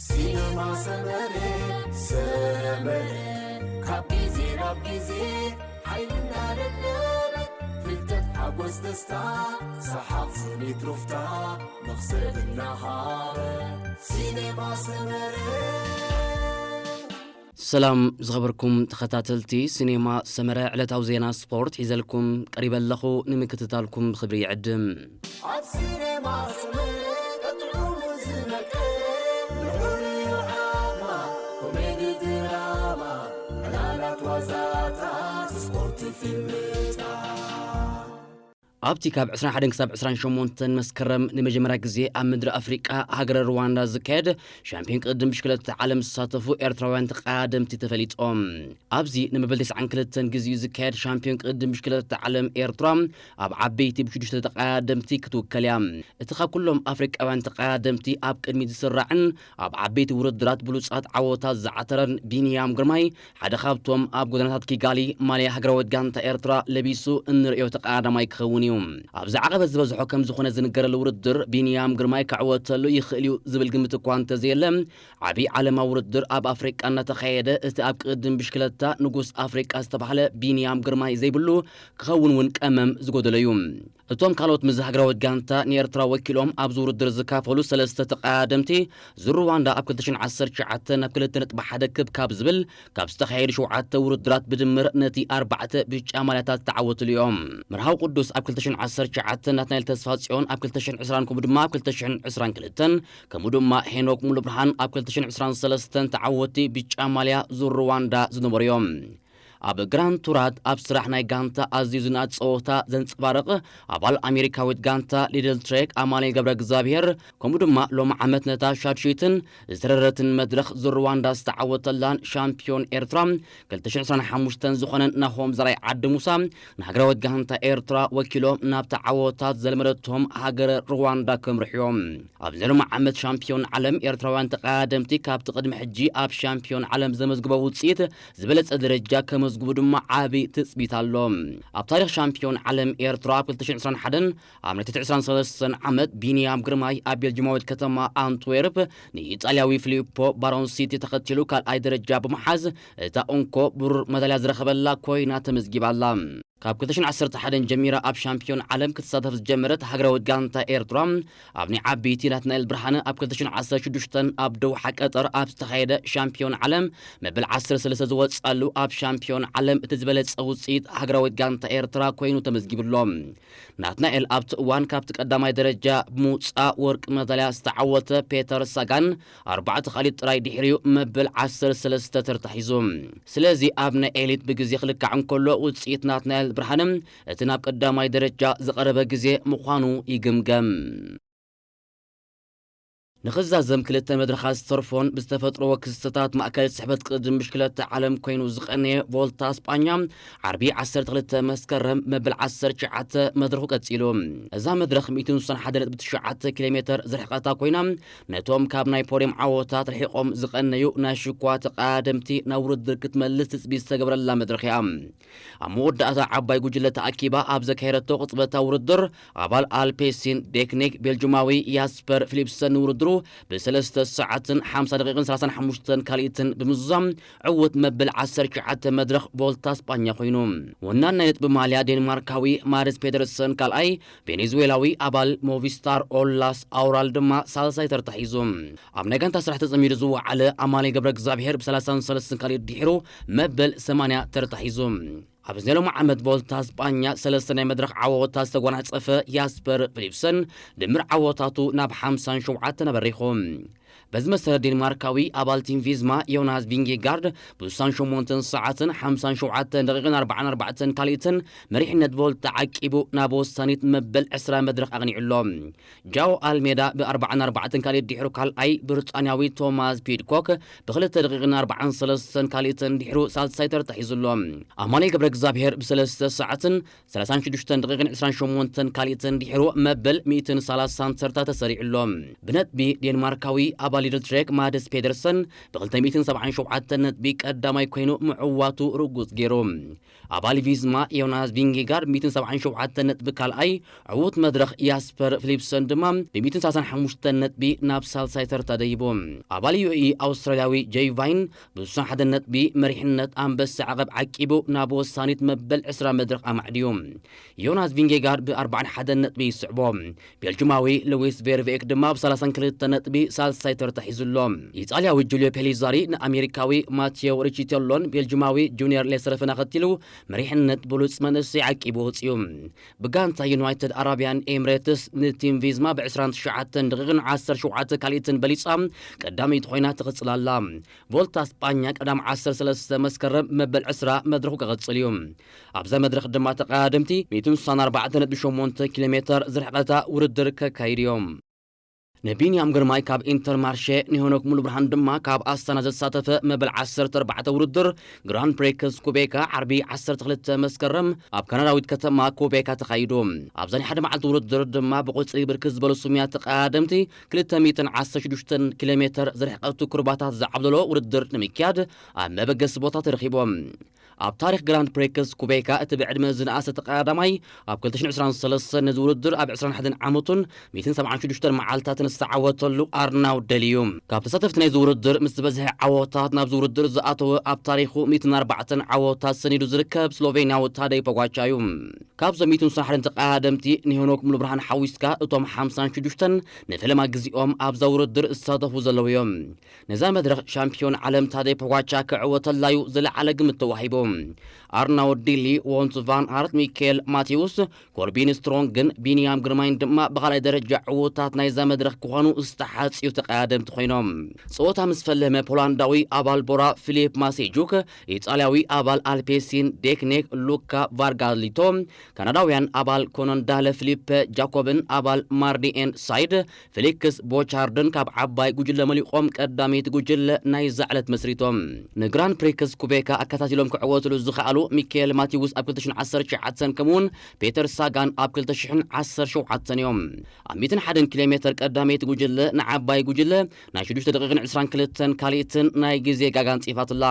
ሲነማ ሰመረ፣ ሰመረ፣ ካብ ግዜ ናብ ግዜ ሓይልና ደለበ፣ ፍልጠት ሓጎስ ደስታ፣ ሰሓቕ ስኒት ሩፍታ፣ መኽሰብ እናሃበ፣ ሲነማ ሰመረ። ሰላም ዝኸበርኩም ተኸታተልቲ ሲኔማ ሰመረ፣ ዕለታዊ ዜና ስፖርት ሒዘልኩም ቀሪበ ኣለኹ። ንምክትታልኩም ብኽብሪ ይዕድም። ኣብ ሲኔማ ሰመረ ቀጥዑ ዝመቀ፣ ንዑ ርኢዩ ዓማ፣ ኮሜዲ ድራማ፣ ዕላላት ዋዛታት፣ ስፖርት ፊልምታት። ኣብቲ ካብ ዕስራን ሓደን ክሳብ ዕስራን ሸሞንተን መስከረም ንመጀመርያ ግዜ ኣብ ምድሪ ኣፍሪቃ ሃገረ ሩዋንዳ ዝካየድ ሻምፒዮን ቅድድም ብሽክለታ ዓለም ዝሳተፉ ኤርትራውያን ተቐዳደምቲ ተፈሊጦም። ኣብዚ ንመበል ተስዓን ክልተን ግዜኡ ዝካየድ ሻምፒዮን ቅድድም ብሽክለታ ዓለም ኤርትራ ኣብ ዓበይቲ ብሽዱሽተ ተቐዳደምቲ ክትውከል እያ። እቲ ካብ ኩሎም ኣፍሪቃውያን ተቐዳደምቲ ኣብ ቅድሚት ዝስራዕን ኣብ ዓበይቲ ውድድራት ብሉጻት ዓወታት ዝዓተረን ቢንያም ግርማይ ሓደ ካብቶም ኣብ ጎደናታት ኪጋሊ ማልያ ሃገራዊት ጋንታ ኤርትራ ለቢሱ እንርእዮ ተቐዳዳማይ ክኸውን እዩ። ኣብዚ ዓቐበት ዝበዝሖ ከም ዝኾነ ዝንገረሉ ውድድር ቢንያም ግርማይ ክዕወተሉ ይኽእል እዩ ዝብል ግምት እኳ እንተዘየለ፣ ዓብዪ ዓለማዊ ውድድር ኣብ ኣፍሪቃ እናተኻየደ እቲ ኣብ ቅድድም ብሽክለታ ንጉስ ኣፍሪቃ ዝተባህለ ቢንያም ግርማይ ዘይብሉ ክኸውን እውን ቀመም ዝጎደሎ እዩ። እቶም ካልኦት ምስ ሃገራዊት ጋንታ ንኤርትራ ወኪሎም ኣብዚ ውድድር ዝካፈሉ ሰለስተ ተቐዳደምቲ፣ ዙር ሩዋንዳ ኣብ ክልተ ሽሕን ዓሰርተ ትሽዓተን ናብ ክልተ ነጥቢ ሓደ ክብ ካብ ዝብል ካብ ዝተኻየዱ ሸውዓተ ውድድራት ብድምር ነቲ ኣርባዕተ ብጫ ማልያታት ዝተዓወትሉ እዮም። መርሃዊ ቅዱስ ኣብ ክልተ ሽሕን ዓሰርተ ትሽዓተን፣ ናትናኤል ተስፋጽዮን ኣብ ክልተ ሽሕን ዕስራን ከምኡ ድማ ኣብ ክልተ ሽሕን ዕስራን ክልተን፣ ከምኡ ድማ ሄኖክ ሙሉብርሃን ኣብ ክልተ ሽሕን ዕስራን ሰለስተን ተዓወቲ ብጫ ማልያ ዙር ሩዋንዳ ዝነበሩ እዮም። ኣብ ግራንድ ቱራት ኣብ ስራሕ ናይ ጋንታ ኣዝዩ ዝነኣድ ጸወታ ዘንጸባርቕ ኣባል ኣሜሪካዊት ጋንታ ሊድል ትሬክ ኣማኑኤል ገብረ እግዚኣብሔር፣ ከምኡ ድማ ሎሚ ዓመት ነታ ሻድሽይትን ዝተረረትን መድረኽ ዙር ሩዋንዳ ዝተዓወተላን ሻምፒዮን ኤርትራ ክልተ ሽሕን ዕስራን ሓሙሽተን ዝኾነን ናሆም ዘርኣይ ዓዲ ሙሳ ንሃገራዊት ጋንታ ኤርትራ ወኪሎም ናብቲ ዓወታት ዘለመደቶም ሃገረ ሩዋንዳ ከምርሑ እዮም። ኣብዚ ሎሚ ዓመት ሻምፒዮን ዓለም ኤርትራውያን ተቐዳደምቲ ካብቲ ቅድሚ ሕጂ ኣብ ሻምፒዮን ዓለም ዘመዝግቦ ውጽኢት ዝበለጸ ደረጃ ከመዝግቡ ድማ ዓቢ ትጽቢት ኣሎ። ኣብ ታሪኽ ሻምፒዮን ዓለም ኤርትራ ኣብ ክልተ ሽሕን ዕስራን ሓደን ኣብ ናይ ዕስራን ሰለስተን ዓመት ቢንያም ግርማይ ኣብ ቤልጅማዊት ከተማ ኣንትዌርፕ ንኢጣልያዊ ፊሊፖ ባሮንሲቲ ተኸቲሉ ካልኣይ ደረጃ ብምሓዝ እታ እንኮ ብሩር መዳልያ ዝረኸበላ ኮይና ተመዝጊባ ኣላ። ካብ ክልተ ሽሕን ዓሰርተ ሓደን ጀሚራ ኣብ ሻምፒዮን ዓለም ክትሳተፍ ዝጀመረት ሃገራዊት ጋንታ ኤርትራ ኣብ ናይ ዓበይቲ ናትናኤል ብርሃነ ኣብ ክልተ ሽሕን ዓሰርተ ሽዱሽተን ኣብ ደውሓ ቀጠር ኣብ ዝተኻየደ ሻምፒዮን ዓለም መበል ዓሰርተ ሰለስተ ዝወጻሉ ኣብ ሻምፒዮን ዓለም እቲ ዝበለጸ ውጽኢት ሃገራዊት ጋንታ ኤርትራ ኮይኑ ተመዝጊቡ ኣሎ። ናትናኤል ኣብቲ እዋን ካብቲ ቀዳማይ ደረጃ ብምውጻእ ወርቂ መዳልያ ዝተዓወተ ፔተር ሳጋን ኣርባዕተ ካልኢት ጥራይ ድሕሪኡ መበል ዓሰርተ ሰለስተ ተርታ ሒዙ። ስለዚ ኣብ ናይ ኤሊት ብግዜ ክልካዕ እንከሎ ውጽኢት ናትናኤል ብርሃነ እቲ ናብ ቀዳማይ ደረጃ ዝቐረበ ግዜ ምዃኑ ይግምገም። ንኽዛዘም ክልተ መድረኻት ዝተርፎን ብዝተፈጥሮ ክስተታት ማእከል ስሕበት ቅድድም ብሽክለታ ዓለም ኮይኑ ዝቐነየ ቮልታ ስጳኛ ዓርቢ ዓሰርተ ክልተ መስከረም መበል ዓሰርተ ትሽዓተ መድረኹ ቀጺሉ። እዛ መድረኽ ሚእትን ስሳን ሓደ ነጥቢ ትሽዓተ ኪሎ ሜተር ዝርሕቐታ ኮይና ነቶም ካብ ናይ ፖድዮም ዓወታት ርሒቖም ዝቐነዩ ናይ ሽኳ ተቐዳደምቲ ናብ ውድድር ክትመልስ ትጽቢት ዝተገብረላ መድረኽ እያ። ኣብ መወዳእታ ዓባይ ጉጅለ ተኣኪባ ኣብ ዘካየደቶ ቅጽበታዊ ውድድር ኣባል ኣልፔሲን ዴክኒክ ቤልጅማዊ ያስፐር ፊሊፕሰን ንውድድሩ ብሰለስተ ሰዓትን ሓምሳ ደቂቕን ሰላሳን ሓሙሽተን ካልኢትን ብምዝዛም ዕዉት መበል ዓሰርተ ትሽዓተ መድረኽ ቮልታ ስጳኛ ኮይኑ። ወናን ናይ ነጥቢ ማልያ ዴንማርካዊ ማርስ ፔደርሰን ካልኣይ፣ ቬኔዙዌላዊ ኣባል ሞቪስታር ኦላስ ኣውራል ድማ ሳልሳይ ተርታ ሒዙ። ኣብ ናይ ጋንታ ስራሕ ተጸሚዱ ዝወዓለ ኣማኑኤል ገብረ እግዚኣብሔር ብሰላሳን ሰለስተን ካልኢት ድሒሩ መበል ሰማንያ ተርታ ሒዙ። ኣብዚ ናይ ሎሚ ዓመት ቮልታ ስጳኛ ሰለስተ ናይ መድረኽ ዓወታት ዝተጓናጸፈ ያስፐር ፊሊፕሰን ድምር ዓወታቱ ናብ ሓምሳን ሸውዓተን ኣበሪኹ። በዚ መሰረት ዴንማርካዊ ኣባል ቲም ቪዝማ ዮናስ ቪንጌጋርድ ብስሳን ሸሞንተን ሰዓትን ሓምሳን ሸውዓተን ደቂቕን ኣርባዓን ኣርባዕተን ካልኢትን መሪሕነት ቮልታ ዓቂቡ ናብ ወሳኒት መበል ዕስራ መድረኽ ኣቕኒዑ ኣሎ። ጃኦ ኣልሜዳ ብ ኣርባዓን ኣርባዕተን ካልኢት ድሕሩ ካልኣይ፣ ብሪጣንያዊ ቶማስ ፒድኮክ ብክልተ ደቂቕን ኣርባዓን ሰለስተን ካልኢትን ድሕሩ ሳልሳይ ተርታ ሒዙ ኣሎ። ኣማኑኤል ገብረ እግዚኣብሔር ብሰለስተ ሰዓትን ሰላሳን ሽዱሽተን ደቂቕን ዕስራን ሸሞንተን ካልኢትን ድሕሩ መበል ሚእትን ሰላሳን ተርታ ተሰሪዑ ኣሎ። ብነጥቢ ዴንማርካዊ ኣባል ሊድል ትሬክ ማድስ ፔደርሰን ብ ክልተ ሚእትን ሰብዓን ሸውዓተን ነጥቢ ቀዳማይ ኮይኑ ምዕዋቱ ርጉጽ ገይሩ። ኣባል ቪዝማ ዮናስ ቪንጌጋርድ ብ ሚእትን ሰብዓን ሸውዓተን ነጥቢ ካልኣይ፣ ዕዉት መድረኽ ያስፐር ፊሊፕሰን ድማ ብ ሚእትን ሰላሳን ሓሙሽተን ነጥቢ ናብ ሳልሳይ ተርታ ደይቡ። ኣባል ዩ ኤ ኢ ኣውስትራልያዊ ጀይ ቫይን ብ ስሳን ሓደን ነጥቢ መሪሕነት ኣንበሳ ዓቐብ ዓቂቡ ናብ ወሳኒት መበል ዕስራ መድረኽ ኣማዕድዩ። ዮናስ ቪንጌጋርድ ብ ኣርባዓን ሓደን ነጥቢ ይስዕቦ። ቤልጁማዊ ሉዊስ ቬርቬክ ድማ ብ ሰላሳን ክልተን ነጥቢ ሳልሳይ ተርታ ሒዙ ኣሎ። ኢጣልያዊ ጁልዮ ፔሊዛሪ ንኣሜሪካዊ ማቴዎ ሪቺቴሎን ቤልጁማዊ ጁኒየር ሌሰረፍን ኣኸቲሉ መሪሕነት ብሉጽ መንእሰይ ዓቂቡ ወጺኡ። ብጋንታ ዩናይትድ ኣረብያን ኤምሬትስ ንቲም ቪዝማ ብ ዕስራን ትሽዓተን ደቂቕን ዓሰርተ ሸውዓተ ካልኢትን በሊጻ ቀዳመይቲ ኮይና ትቕጽል ኣላ። ቮልታ ስጳኛ ቀዳም ዓሰርተ ሰለስተ መስከረም መበል ዕስራ መድረኹ ክቕጽል እዩ። ኣብዛ መድረኽ ድማ ተቐዳደምቲ ሚእትን ስሳን ኣርባዕተን ነጥቢ ሸሞንተ ኪሎ ሜተር ዝርሕቐታ ውድድር ከካይዱ እዮም። ንቢንያም ግርማይ ካብ ኢንተርማርሼ፣ ንሄኖክ ሙሉብርሃን ድማ ካብ ኣስታና ዘሳተፈ መበል ዓሰርተ ኣርባዕተ ውድድር ግራንድ ፕሪክስ ኩቤካ ዓርቢ ዓሰርተ ክልተ መስከረም ኣብ ካናዳዊት ከተማ ኩቤካ ተኻይዱ። ኣብዛ ናይ ሓደ መዓልቲ ውድድር ድማ ብቁጽሪ ብርክት ዝበሉ ስሙያት ተቐዳደምቲ ክልተ ሚእትን ዓሰርተ ሽዱሽተን ኪሎ ሜተር ዝርሕቀቱ ኩርባታት ዝዓብለሎ ውድድር ንምክያድ ኣብ መበገሲ ቦታ ተረኺቦም። ኣብ ታሪኽ ግራንድ ፕሪክስ ኩቤካ እቲ ብዕድመ ዝነኣሰ ተቐዳዳማይ ኣብ ክልተ ሽሕን ዕስራን ሰለስተን ነዚ ውድድር ኣብ ዕስራን ሓደን ዓመቱን ሚእትን ሰብዓን ሽዱሽተን መዓልታትን ዝተዓወተሉ ኣርናውድ ደሊ እዩ። ካብ ተሳተፍቲ ናይዚ ውድድር ምስ ዝበዝሐ ዓወታት ናብዚ ውድድር ዝኣተወ ኣብ ታሪኹ ሚእትን ኣርባዕተን ዓወታት ሰኒዱ ዝርከብ ስሎቬንያዊ ታደይ ፖጋቻ እዩ። ካብዞም ሚእትን ስሳን ሓደን ተቐዳደምቲ ንሄኖክ ሙሉብርሃን ሓዊስካ እቶም ሓምሳን ሽዱሽተን ንፈለማ ግዜኦም ኣብዛ ውድድር ዝሳተፉ ዘለዉ እዮም። ነዛ መድረኽ ሻምፒዮን ዓለም ታደይ ፖጋቻ ክዕወተላዩ ዝለዓለ ግምት ተዋሂቡ። ኣርናውድ ዲሊ፣ ዎንት ቫን ኣርት፣ ሚካኤል ማቴዎስ፣ ኮርቢን ስትሮንግን ቢንያም ግርማይን ድማ ብኻልኣይ ደረጃ ዕዉታት ናይዛ መድረኽ ክኾኑ ዝተሓጽዩ ተቐዳደምቲ ኮይኖም። ጸወታ ምስ ፈለመ ፖላንዳዊ ኣባል ቦራ ፊሊፕ ማሴጁክ፣ ኢጣልያዊ ኣባል ኣልፔሲን ዴክኔክ ሉካ ቫርጋሊቶ፣ ካናዳውያን ኣባል ኮኖን ዳለ ፊሊፐ ጃኮብን ኣባል ማርዲኤን ሳይድ ፌሊክስ ቦቻርድን ካብ ዓባይ ጉጅለ መሊቖም ቀዳመይቲ ጉጅለ ናይዛ ዕለት መስሪቶም። ንግራንድ ፕሪክስ ኩቤካ ኣከታቲሎም ክዕወትሉ ዝኸኣሉ ሚካኤል ማቲውስ ኣብ ክልተ ሽሕን ዓሰርተ ትሽዓተን ከምኡውን ፔተር ሳጋን ኣብ ክልተ ሽሕን ዓሰርተ ሸውዓተን እዮም። ኣብ ሚእትን ሓደን ኪሎ ሜተር ቀዳመይቲ ጉጅለ ንዓባይ ጉጅለ ናይ ሽዱሽተ ደቂቕን ዕስራን ክልተን ካልኢትን ናይ ግዜ ጋጋ ኣንጺፋትላ።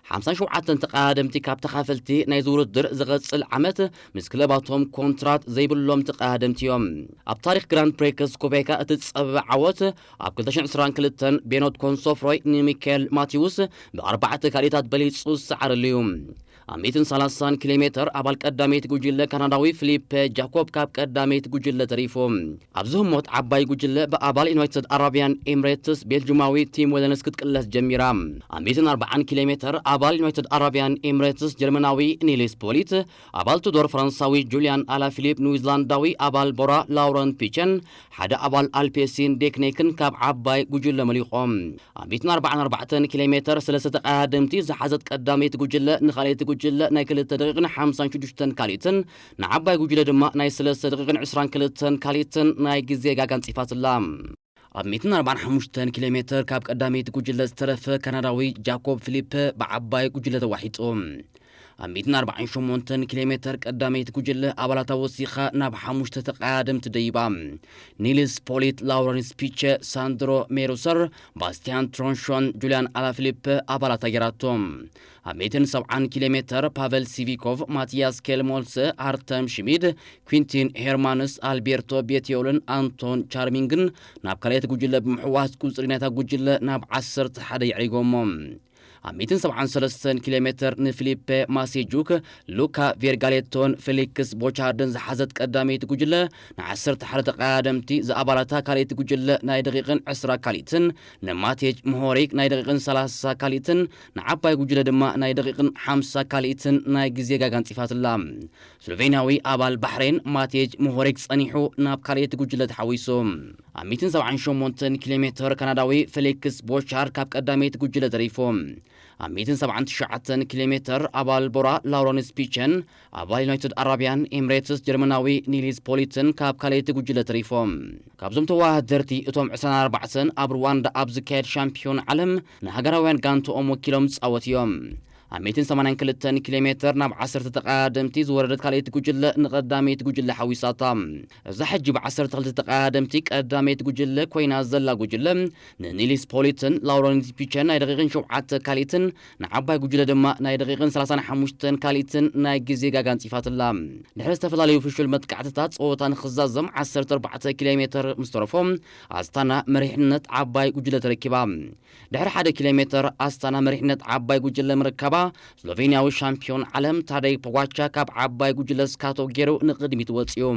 ሓምሳን ሸውዓተን ተቐዳደምቲ ካብ ተኻፈልቲ ናይዚ ውድድር ዝቐጽል ዓመት ምስ ክለባቶም ኮንትራት ዘይብሎም ተቐዳደምቲ እዮም። ኣብ ታሪኽ ግራንድ ፕሪክስ ኩቤካ እቲ ዝጸበበ ዓወት ኣብ ክልተ ሽሕን ዕስራን ክልተን ቤኖት ኮንሶፍሮይ ንሚካኤል ማቲውስ ብኣርባዕተ ካልኢታት በሊጹ ዝሰዓረሉ እዩ። ኣብ ሚእትን ሰላሳን ኪሎ ሜተር ኣባል ቀዳመይቲ ጉጅለ ካናዳዊ ፊሊፕ ጃኮብ ካብ ቀዳመይቲ ጉጅለ ተሪፉ። ኣብዚ ህሞት ዓባይ ጉጅለ ብኣባል ዩናይትድ ኣረብያን ኤምሬትስ ቤልጁማዊ ቲም ዌለንስ ክትቅለስ ጀሚራ። ኣብ ሚእትን ኣርባዓን ኪሎ ሜተር ኣባል ዩናይትድ ኣረብያን ኤምሬትስ ጀርመናዊ ኒልስ ፖሊት፣ ኣባል ቱዶር ፈረንሳዊ ጁልያን ኣላፊሊፕ ኒውዚላንዳዊ ኣባል ቦራ ላውረንት ፒቸን ሓደ ኣባል ኣልፔሲን ዴክኔክን ካብ ዓባይ ጉጅለ መሊቖም። ኣብ ሚእትን ኣርባዓን ኣርባዕተን ኪሎ ሜተር ሰለስተ ተቐዳደምቲ ዝሓዘት ቀዳመይቲ ጉጅለ ንኻልኣይቲ ጉጅለ ናይ ክልተ ደቂቕን ሓምሳን ሽዱሽተን ካልኢትን ንዓባይ ጉጅለ ድማ ናይ ሰለስተ ደቂቕን ዕስራን ክልተን ካልኢትን ናይ ግዜ ጋጋ ኣንጺፋትላ። ኣብ ሚእትን ኣርባዓን ሓሙሽተን ኪሎ ሜተር ካብ ቀዳመይቲ ጉጅለ ዝተረፈ ካናዳዊ ጃኮብ ፊሊፕ ብዓባይ ጉጅለ ተዋሒጡ። ኣብ ሚእትን ኣርባዓን ሸሞንተን ኪሎ ሜተር ቀዳመይቲ ጉጅለ ኣባላታ ወሲኻ ናብ ሓሙሽተ ተቐዳደምቲ ደይባ። ኒልስ ፖሊት፣ ላውረንስ ፒቸ፣ ሳንድሮ ሜሩሰር፣ ባስቲያን ትሮንሾን ጁልያን ኣላፊሊፕ ኣባላታ ገይራቶም። ኣብ ሚእትን ሰብዓን ኪሎ ሜተር ፓቨል ሲቪኮቭ፣ ማቲያስ ኬልሞልስ፣ ኣርተም ሽሚድ፣ ኩንቲን ሄርማንስ፣ ኣልቤርቶ ቤትዮልን ኣንቶን ቻርሚንግን ናብ ካልኣይቲ ጉጅለ ብምሕዋስ ቁጽሪ ናይታ ጉጅለ ናብ ዓሰርተ ሓደ የዕሪጎሞ። ኣብ ሚእትን ሰብዓን ሰለስተን ኪሎ ሜተር ንፊሊፔ ማሴጁክ፣ ሉካ ቬርጋሌቶን ፌሊክስ ቦቻርድን ዝሓዘት ቀዳመይቲ ጉጅለ ንዓሰርተ ሓደ ተቐዳደምቲ ዝኣባላታ ካልኣይቲ ጉጅለ ናይ ደቂቕን ዕስራ ካልኢትን ንማቴጅ ምሆሪክ ናይ ደቂቕን ሰላሳ ካልኢትን ንዓባይ ጉጅለ ድማ ናይ ደቂቕን ሓምሳ ካልኢትን ናይ ግዜ ጋጋ ኣንጺፋትላ። ስሎቬንያዊ ኣባል ባሕሬን ማቴጅ ምሆሪክ ጸኒሑ ናብ ካልኣይቲ ጉጅለ ተሓዊሱ። ኣብ ሚእትን ሰብዓን ሸሞንተን ኪሎ ሜተር ካናዳዊ ፌሊክስ ቦቻር ካብ ቀዳመይቲ ጉጅለ ተሪፉ። ኣብ ሚእትን ሰብዓን ትሽዓተን ኪሎ ሜተር ኣባል ቦራ ላውረንስ ፒቸን፣ ኣባል ዩናይትድ ኣራብያን ኤምሬትስ ጀርመናዊ ኒልስ ፖሊትን ካብ ካልኣይቲ ጉጅለ ተሪፎም። ካብዞም ተወዳደርቲ እቶም ዕስራን ኣርባዕተን ኣብ ሩዋንዳ ኣብ ዝካየድ ሻምፒዮን ዓለም ንሃገራውያን ጋንትኦም ወኪሎም ዝጻወት እዮም። ኣብ ሚእትን ሰማንያን ክልተን ኪሎ ሜትር ናብ ዓሰርተ ተቐዳደምቲ ዝወረደት ካልኣይቲ ጉጅለ ንቐዳመይቲ ጉጅለ ሓዊሳታ። እዛ ሕጂ ብ ዓሰርተ ክልተ ተቐዳደምቲ ቀዳመይቲ ጉጅለ ኮይና ዘላ ጉጅለ፣ ንኒልስ ፖሊትን ላውረንስ ፒቸን ናይ ደቂቕን ሸውዓተ ካልኢትን፣ ንዓባይ ጉጅለ ድማ ናይ ደቂቕን ሰላሳን ሓሙሽተን ካልኢትን ናይ ግዜ ጋጋ ኣንጺፋትላ። ድሕሪ ዝተፈላለዩ ፍሹል መጥቃዕትታት፣ ጸወታ ንኽዛዘም ዓሰርተ ኣርባዕተ ኪሎ ሜትር ምስ ተረፎ፣ ኣስታና መሪሕነት ዓባይ ጉጅለ ተረኪባ። ድሕሪ ሓደ ኪሎ ሜትር ኣስታና መሪሕነት ዓባይ ጉጅለ ምርካባ፣ ስሎቬንያዊ ሻምፒዮን ዓለም ታደይ ፖጋቻ ካብ ዓባይ ጉጅለ ስካቶ ገይሩ ንቕድሚት ወጺኡ።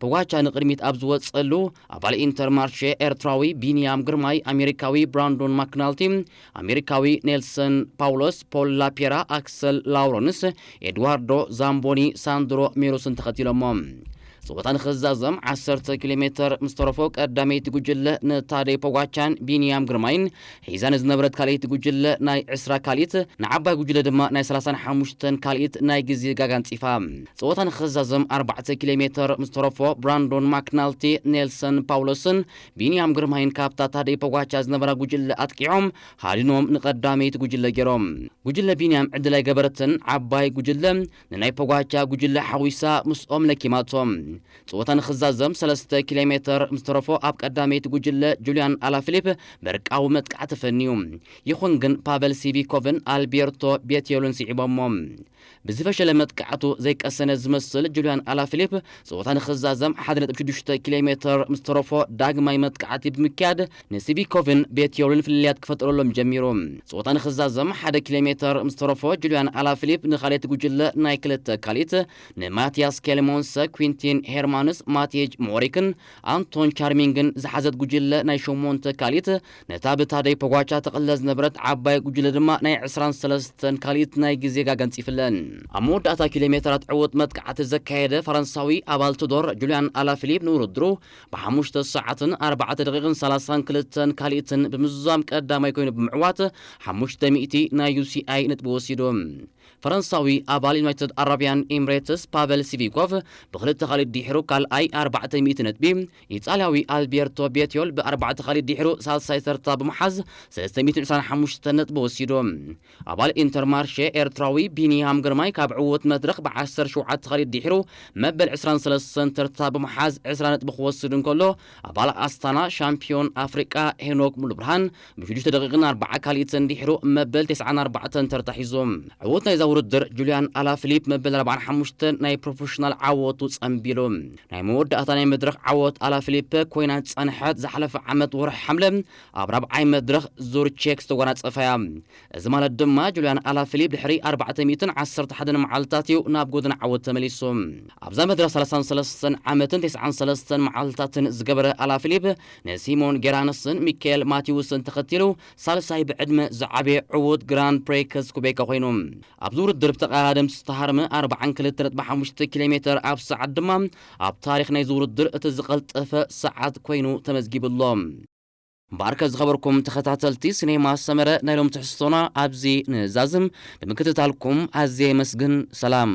ፖጋቻ ንቕድሚት ኣብ ዝወጸሉ፣ ኣባል ኢንተርማርሼ ኤርትራዊ ቢንያም ግርማይ፣ ኣሜሪካዊ ብራንዶን ማክናልቲ፣ ኣሜሪካዊ ኔልሰን ፓውሎስ፣ ፖል ላፔራ፣ ኣክሰል ላውረንስ፣ ኤድዋርዶ ዛምቦኒ፣ ሳንድሮ ሜሮስን ተኸቲሎሞ። ጸወታ ንኽዛዘም ዓሰርተ ኪሎ ሜትር ምስ ተረፎ፣ ቀዳመይቲ ጉጅለ ንታደይ ፖጋቻን ቢንያም ግርማይን ሒዛ ንዝነበረት ካልኣይቲ ጉጅለ ናይ ዕስራ ካልኢት፣ ንዓባይ ጉጅለ ድማ ናይ ሰላሳን ሓሙሽተን ካልኢት ናይ ግዜ ጋጋ ኣንጺፋ። ጸወታ ንኽዛዘም ኣርባዕተ ኪሎ ሜትር ምስ ተረፎ፣ ብራንዶን ማክናልቲ፣ ኔልሰን ፓውሎስን ቢንያም ግርማይን ካብታ ታደይ ፖጋቻ ዝነበራ ጉጅለ ኣጥቂዖም ሃዲኖም ንቐዳመይቲ ጉጅለ ገይሮም። ጉጅለ ቢንያም ዕድል ኣይገበረትን። ዓባይ ጉጅለ ንናይ ፖጋቻ ጉጅለ ሓዊሳ ምስኦም ለኪማቶም። ጸወታ ንኽዛዘም ሰለስተ ኪሎ ሜትር ምስ ተረፎ፣ ኣብ ቀዳመይቲ ጉጅለ ጁልያን ኣላፊሊፕ በርቃዊ መጥቃዕቲ ፈንዩ። ይኹን ግን ፓቨል ሲቪኮቭን ኣልቤርቶ ቤትዮልን ስዒቦሞ። ብዝፈሸለ መጥቃዕቱ ዘይቀሰነ ዝመስል ጁልያን ኣላፊሊፕ፣ ጸወታ ንኽዛዘም ሓደ ነጥቢ ሽዱሽተ ኪሎ ሜትር ምስ ተረፎ ዳግማይ መጥቃዕቲ ብምክያድ ንሲቪኮቭን ቤትዮልን ፍልልያት ክፈጥረሎም ጀሚሩ። ጸወታ ንኽዛዘም ሓደ ኪሎ ሜትር ምስ ተረፎ ጁልያን ኣላፊሊፕ ንኻልኣይቲ ጉጅለ ናይ ክልተ ካልኢት ንማቲያስ ኬልሞንሰ፣ ኩንቲን ሄርማንስ፣ ማቴጅ ሞሪክን ኣንቶን ቻርሚንግን ዝሓዘት ጉጅለ ናይ ሸሞንተ ካልኢት፣ ነታ ብታደይ ፖጋቻ ተቐለ ዝነበረት ዓባይ ጉጅለ ድማ ናይ ዕስራን ሰለስተን ካልኢት ናይ ግዜ ጋጋ ኣንጺፍለን። ኣብ መወዳእታ ኪሎ ሜትራት ዕዉት መጥቃዕቲ ዘካየደ ፈረንሳዊ ኣባል ቱዶር ጁልያን ኣላፊሊፕ ንውድድሩ ብሓሙሽተ ሰዓትን ኣርባዕተ ደቂቕን ሰላሳን ክልተን ካልኢትን ብምዝዛም ቀዳማይ ኮይኑ ብምዕዋት ሓሙሽተ ሚእቲ ናይ ዩ ሲ ኣይ ነጥቢ ወሲዱ። ፈረንሳዊ ኣባል ዩናይትድ ኣረቢያን ኤምሬትስ ፓቨል ሲቪኮቭ ብኽልተ ካልኢት ድሒሩ ካልኣይ ኣርባዕተ ሚእቲ ነጥቢ፣ ኢጣልያዊ ኣልቤርቶ ቤትዮል ብኣርባዕተ ካልኢት ድሒሩ ሳልሳይ ተርታ ብምሓዝ ሰለስተ ሚእትን ዕስራን ሓሙሽተን ነጥቢ ወሲዱ። ኣባል ኢንተርማርሼ ኤርትራዊ ቢንያም ግርማይ ካብ ዕዉት መድረኽ ብዓሰርተ ሸውዓተ ካልኢት ድሒሩ መበል ዕስራን ሰለስተን ተርታ ብምሓዝ ዕስራ ነጥቢ ክወስድ እንከሎ፣ ኣባል ኣስታና ሻምፒዮን ኣፍሪቃ ሄኖክ ሙሉብርሃን ብሽዱሽተ ደቂቕን ኣርባዓ ካልኢትን ድሒሩ መበል ተስዓን ኣርባዕተን ተርታ ሒዙ። ዕዉት ናይዛ ውድድር ጁልያን ኣላፊሊፕ መበል ኣርባዓን ሓሙሽተን ናይ ፕሮፌሽናል ዓወቱ ጸንቢሉ። ናይ መወዳእታ ናይ መድረኽ ዓወት ኣላፊሊፕ ኮይና ዝጸንሐት ዝሓለፈ ዓመት ወርሒ ሓምለ ኣብ ራብዓይ መድረኽ ዙር ቼክ ዝተጎናጸፈ እያ። እዚ ማለት ድማ ጁልያን ኣላፊሊፕ ድሕሪ ኣርባዕተ ሚእትን ዓሰርተ ሓደን መዓልታት እዩ ናብ ጎደና ዓወት ተመሊሱ። ኣብዛ መድረኽ ሰላሳን ሰለስተን ዓመትን ተስዓን ሰለስተን መዓልታትን ዝገበረ ኣላፊሊፕ ንሲሞን ጌራንስን ሚካኤል ማቴዎስን ተኸቲሉ ሳልሳይ ብዕድመ ዝዓበየ ዕዉት ግራንድ ፕሬክስ ኩቤካ ኮይኑ። ኣብዚ ውድድር ብተቐዳደምቲ ዝተሃርመ ኣርባዓን ክልተ ነጥቢ ሓሙሽተ ኪሎ ሜትር ኣብ ሰዓት ድማ ኣብ ታሪኽ ናይዚ ውድድር እቲ ዝቐልጠፈ ሰዓት ኮይኑ ተመዝጊቡ ኣሎ። እምበኣርከ ዝኸበርኩም ተኸታተልቲ ሲኔማ ሰመረ፣ ናይ ሎም ትሕዝቶና ኣብዚ ንዛዝም። ብምክትታልኩም ኣዝየ የመስግን። ሰላም።